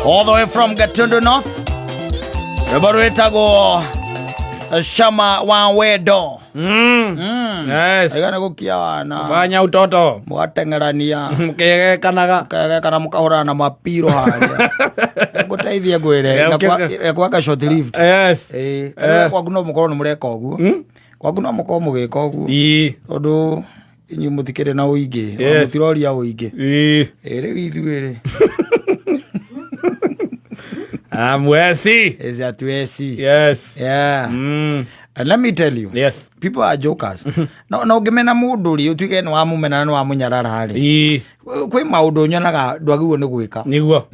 All the way from Gatundu North. Rwĩmbo rwĩtagwo Shama wa Wendo. Yes. Aigana gũkia wana. Fanya utoto. Mũgateng'erania. Mkegekanaga. Kegekana mũkahũrana na mapiro harĩa. Ngũteithie ngwĩre. Eh, Na kwaka short lived. Yes. Eh, tarĩu kwaku no mũkorwo nĩ mũreka ũguo. Kwaku no mũkorwo mũgĩka ũguo. Ii. Tondũ inyuĩ mũtikĩrĩ na ũingĩ. Yes. Mũtiroria ũingĩ. Ii. Ĩ rĩu ithuĩ rĩ. Amwesi. Is atuesi. Yes. Yeah. And let me tell you. Yes. People are jokers. No ũngĩmena mũndũ rĩ ũtuĩke nĩ wamũmena na nĩ wamũnyarara rĩ. Ii. Kwĩ maũndũ nyonaga ndwagĩrĩirwo nĩ gwĩka. Niguo.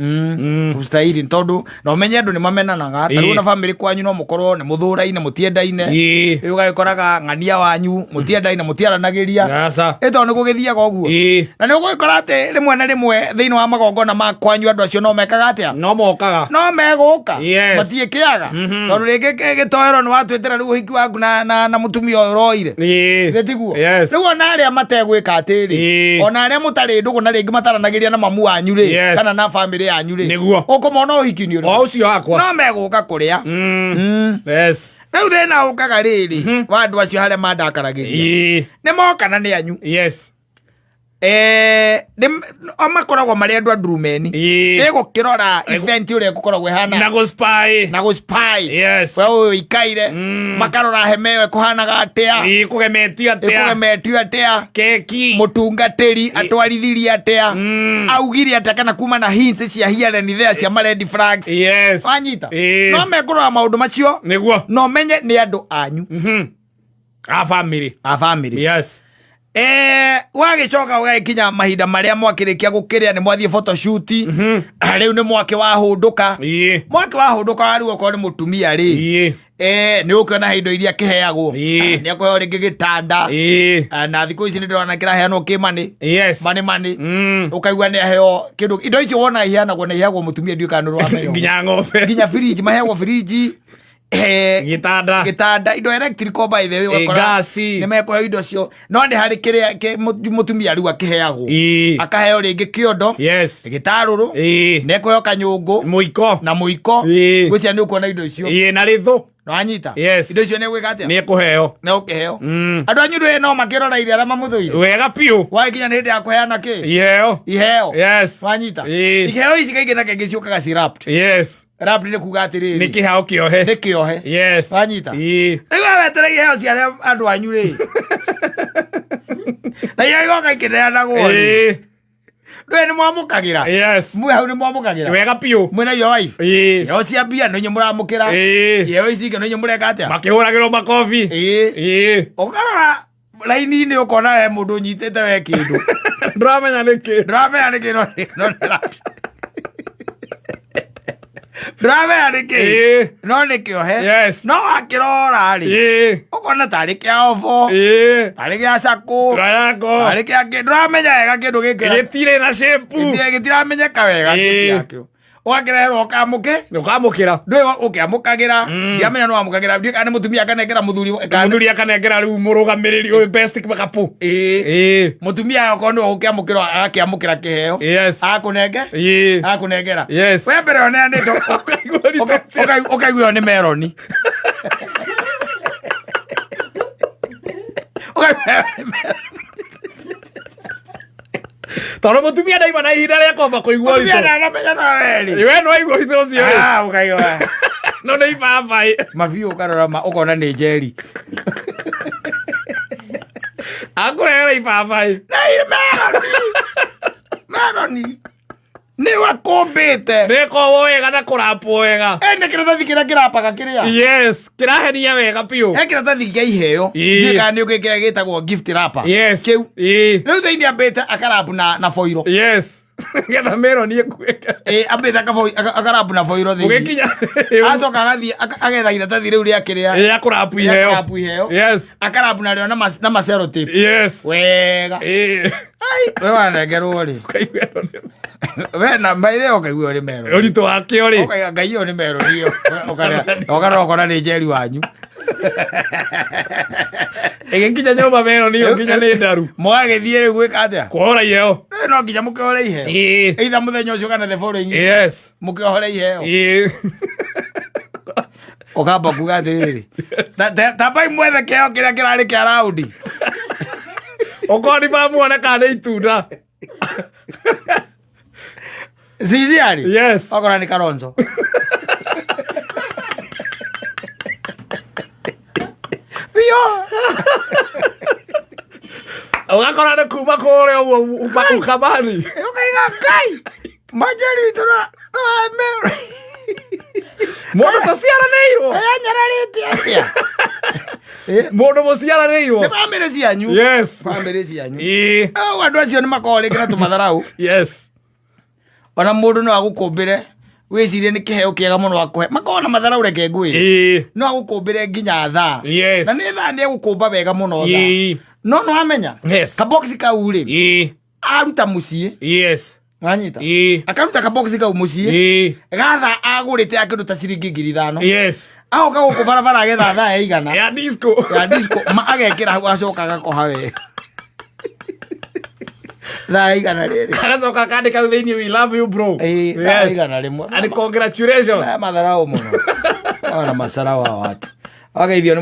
Gũstahili tondũ na ũmenye andũ nĩ mamenanaga. Ta rĩu Ii. na bamĩrĩ kwanyu no mũkorwo nĩ mũthũraine mũtiendaine. Ii. Rĩu ũgagĩkoraga ng'ania wanyu mũtiendaine mũtiaranagĩria. Asa. Ĩ tondũ nĩ gũgĩthiaga ũguo. Ii. Na nĩ ũgũgĩkora atĩ rĩmwe na rĩmwe thĩinĩ wa magongona ma kwanyu andũ acio no mekaga atĩa? No mokaga. No megũka. Yes. Matiĩkĩaga. Tondũ rĩngĩ gĩtoero nĩ watuĩtĩra rĩu ũhiki waku na mũtumia ũyũ ũroire. Ii. Githĩ tiguo? Yes. Rĩu ona arĩa mategwĩka atĩrĩ, Ii. ona arĩa mũtarĩ ndũgũ na rĩngĩ mataranagĩria na mamu wanyu rĩ, Yes. kana na bamĩrĩ yanyu rĩ, Nĩguo. ũkũmona ũhiki-inĩ ũrĩkũ? O ũcio wakwa. No megũka kũrĩa. Yes. Rĩu thĩna ũkaga rĩrĩ wa andũ acio harĩa mandakaragĩria. Ii. Nĩ moka na nĩ anyu. Yes. O makoragwo marĩ andũ a ndurumeni. Ii. Ĩgũkĩrora event ũrĩa ĩgũkoragwo ĩhana. Na gũspy. Na gũspy. Yes. We ũyũ ũikaire. Makarora hema ĩyo ĩkũhanaga atĩa. Ii kũgemetio atĩa. Ĩkũgemetio atĩa. Keki. Mũtungatĩri atwarithirie atĩa. Augire atĩa kana kuma na hints cia here and there cia ma red flags. Yes. Wanyita. Ii. No mekũrora maũndũ macio. Nĩguo. Na ũmenye nĩ andũ anyu. A family. A family. Yes. Wagĩcoka ũgagĩkinya mahinda marĩa mwakĩrĩkia gũkĩrĩa nĩ mwathiĩ photoshoot. Rĩu nĩ mwaki wahũndũka. Ii. Mwaki wahũndũka rĩu okorwo nĩ mũtumia rĩ. Ii. Nĩ ũkĩona indo iria kĩheagwo. Ii. Nĩ akũheo rĩngĩ gĩtanda. Ii. Na thikũ ici nĩ ndĩrona kĩraheanwo kĩmani. Yes. Mani mani. Ũkaigua nĩ aheo kĩndũ indo icio wona iheanagwo na iheagwo mũtumia ndiũĩ kana nĩ ũramenya. Nginya ng'ombe. Nginya fridge maheagwo fridge. Gĩtanda. Gĩtanda indo electrical by the way ũgakora Gasi. nĩ mekũheo indo cio no nĩ harĩ kĩrĩa mũtumia rĩu akĩheagwo. Ii. Akaheo rĩngĩ kĩondo. Yes. Gĩtarũrũ. Ii. Nĩ ekũheo kanyũngũ. Mũiko. Na mũiko. Ii. Ngwĩciria nĩ ũkuona indo icio. Ii na rĩthũ. Nĩwanyita? Yes. Indo icio nĩ ũgwĩka atĩa? Nĩ ekũheo. Nĩ ũkĩheo. Andũ anyu ndũĩ no makĩrora iria arĩa mamũthũire. Wega biũ. Wagĩkinya nĩ hĩndĩ ya kũheana kĩ? Iheo. Iheo. Yes. Wanyita? Ii. Iheo ici kaingĩ na kaingĩ ciũkaga ci wrapped. Yes. Wrapped nĩ kuga atĩrĩrĩ. Nĩ kĩheo kĩohe. Nĩ kĩohe. Yes. Wanyita? Ii. Rĩu we wetereire iheo cia arĩa andũ anyu rĩ. Na iria igoka ikĩneanagwo rĩ. Ii. Ndũĩ nĩ mwamũkagĩra. Yes. Mwĩ hau nĩ mwamũkagĩra. Wega biũ. Mwĩna your wife. Ii. Iheo cia mbia nĩ inyuĩ mũramũkĩra. Ii. Iheo ici ingĩ nĩ inyuĩ mũreka atĩa? Makĩhũragĩrwo makobi. Ii. Ii. Ũkarora raini-inĩ ũkona he mũndũ ũnyitĩte we kĩndũ. Ndũramenya nĩ kĩ. Ndũramenya nĩ kĩ no no nĩ Ndũramenya nĩ kĩ. Ii. No nĩ kĩohe. Yes. No wakĩrora rĩ. Ii. Ũkona tarĩ kĩa ovo. Ii. Tarĩ gĩa cakũ. Triangle. Tarĩ kĩa kĩ. Ndũramenya wega kĩndũ gĩkĩ. Gĩtirĩ na shape. Gĩtiramenyeka wega Ii. shape yakĩo. Ũgakĩreherwo ũkamũke. Ũkamũkĩra. Ndũĩ ũkĩamũkagĩra. Ndiamenya nĩ wamũkagĩra. Ndiũĩ kana nĩ mũtumia akanengera mũthuri. Mũthuri akanengera rĩu mũrũgamĩrĩri ũyũ best couple. Ĩĩ. Ĩĩ. Mũtumia okorwo nĩwe ũkĩamũkĩra agakĩamũkĩra kĩheo. Yes. Akũnenge. Ĩĩ. Akũnengera. Yes. We mbere ũneanĩte Ũkaigua ũritũ ũcio. ũkaigua ĩyo nĩ meroni. Ũkaigua ĩyo nĩ meroni. Tondũ mũtumia ndaima na ihinda rĩa kwamba kũigua Mũtumia ũritũ. ndanamenya na werĩ. We no waigua ũritũ ũcio ĩ. Ah, ũkaigua. No nĩ ibabaĩ. Mabiũ ũkarora ma ũkona nĩ njeri. Akũrehera ibabaĩ. Nĩ meroni. Meroni. Nĩ wakũmbĩte. Nĩ kowo wega na kũrapwo wega. Ĩ nĩ kĩratathi kĩrĩa kĩrapaga kĩrĩa. Yes. Kĩrahenia wega biũ. He kĩratathi kĩa iheo. Ĩĩ. Ndiũĩ kana nĩ ũkĩ kĩrĩa gĩtagwo gift wrapper. Yes. Kĩu. Ĩĩ. Rĩu thĩinĩ ambĩte akarabu na foiro. Yes. Getha meroni ĩkuĩke. Ĩĩ ambĩte akarabu na foiro thĩinĩ. Ũgĩkinya. Acoka agathiĩ agetha iratathi rĩu rĩa kĩrĩa. Rĩa kũrapu Rĩa iheo. kũrapu iheo. Yes. Akarabu narĩo na ma cellotape. Yes. Wega. Ĩĩ. Ai, we wanengerwo rĩ. Ũkaigua ĩno nĩ- We na maithe ũkaigua ũrĩ meroni. Ũritũ wakĩo rĩ. Ũkaiga Ngai ũyũ nĩ meroni ĩyo. Ũkarĩa ũkarora ũkona nĩ njeri wanyu. Ĩgĩkinya nyũmba mero niyo nginya nĩ ndaru. Mũgagĩthiĩ rĩu gwĩka atĩa? Kũhora iheo. Rĩu no nginya mũkĩhore iheo. Ĩĩ. Either mũthenya ũcio kana the following. Yes. Mũkĩhore iheo. Ĩĩ. Ũkamba kuga atĩrĩrĩ. Tambai mwethe kĩheo kĩrĩa kĩrarĩ kĩa raundi. Ũkorwo nĩ mamuona kana nĩ itunda. Sincerely. Yes. Okorwo nĩ karonzo. Biũ. Ũgakora nĩ kuma kũrĩa ũguo ukabani. Ũkaiga Ngai. Manjeri witũ na Mũndũ tũciaranĩirwo. Anyararĩte atĩa? Mũndũ mũciaranĩirwo. Nĩ bamĩrĩ cianyu. Yes. Bamĩrĩ cianyu. Ĩĩ. Au andũ acio nĩ makoragwo rĩngĩ na tũmatharau. Yes. Ona mũndũ no agũkũmbĩre wĩcirie nĩ kĩheo kĩega mũno akũhe. Makoragwo na matharau reke ngwĩre. Ĩĩ. No agũkũmbĩre nginya thaa. Yes. Na nĩ thaa nĩ egũkũmba wega mũno thaa. Ĩĩ. No nĩ wamenya? Yes. Kabox kau rĩ, Ĩĩ. aruta mũciĩ. Yes. Wanyita? Ĩĩ. Akaruta kabox kau mũciĩ. Ĩĩ. Gatha agũrĩte ya kĩndũ ta ciringi 5,000. Yes. Agoka gũkũ barabara agetha thaa ya igana. Ya disco. Ya disco ma agekĩra hau acoka agakoha wega. Thaa 100. Agacoka akandĩka thĩinĩ we love you bro. Ĩĩ, thaa Yes. 100. And congratulations. Haya madharau mũno. Hawa na masarau hawa watu. Wageithio nĩ